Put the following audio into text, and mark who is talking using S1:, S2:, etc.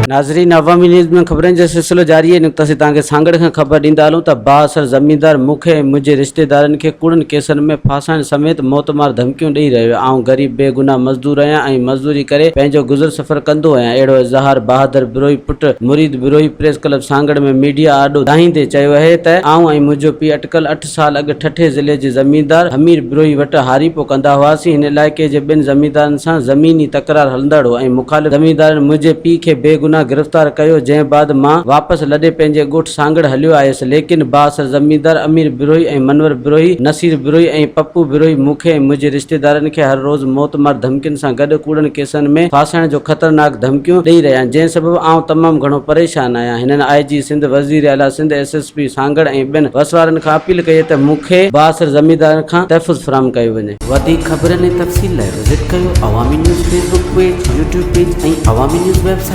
S1: ناظرين عوامي نيوز ۾ خبرن جو سلسلو جاري آهي نڪتاسين توهان کي سانگهڙ کان خبر ڏيندا هلون ته بااثر زميندار مون کي ۽ منهنجي رشتيدارن کي ڪوڙن ڪيسن ۾ ڦاسائڻ سميت موتمار ڌمڪيون ڏئي رهيو آهي آئون غريب بي گناهه مزدور آهيان ۽ مزدوري ڪري پنهنجو گذر سفر ڪندو آهيان اهڙو اظهار بهادر بروهي پٽ مريد Brohi press club Sanghar ۾ media آڏو دانهيندي چيو اهي ته آئون ۽ منهنجو پيء اٽڪل سال اڳ ٺٽي ضلعي جي زميندار حمير بروهي وٽ هاريپو ڪندا هئاسين. هن علائقي جي ٻن زميندارن سان زميني تڪرار هلندڙ هو ۽ مخالف زميندارن منهنجي پيء کي بيگناهه گرفتار ڪيو جنهن بعد مان واپس لڏي پنهنجي ڳوٺ سانگهڙ هليو آيس ليڪن بااثر زميندار امير بروهي ۽ منور بروهي، نصير بروهي ۽ پپو بروهي مون کي ۽ منهنجي رشتيدارن کي هر روز موت مار ڌمڪين سان گڏ ڪوڙن ڪيسن ۾ ڦاسائڻ جو خطرناڪ ڌمڪيون ڏئي رهيا آهن جنهن سبب آئون تمام گهڻو پريشان آهيان. هنن آء جي سنڌ، وزير اعليٰ Sindh, S S P Sanghar ۽ ٻين وس وارن کان اپيل ڪئي ته مون کي بااثر زميندارن کان تحفظ فراهم ڪيو وڃي.
S2: وڌيڪ خبرن ۽ تفصيل لاء وزٽ ڪيو Awami news Facebook page, YouTube page ۽ Awami news website.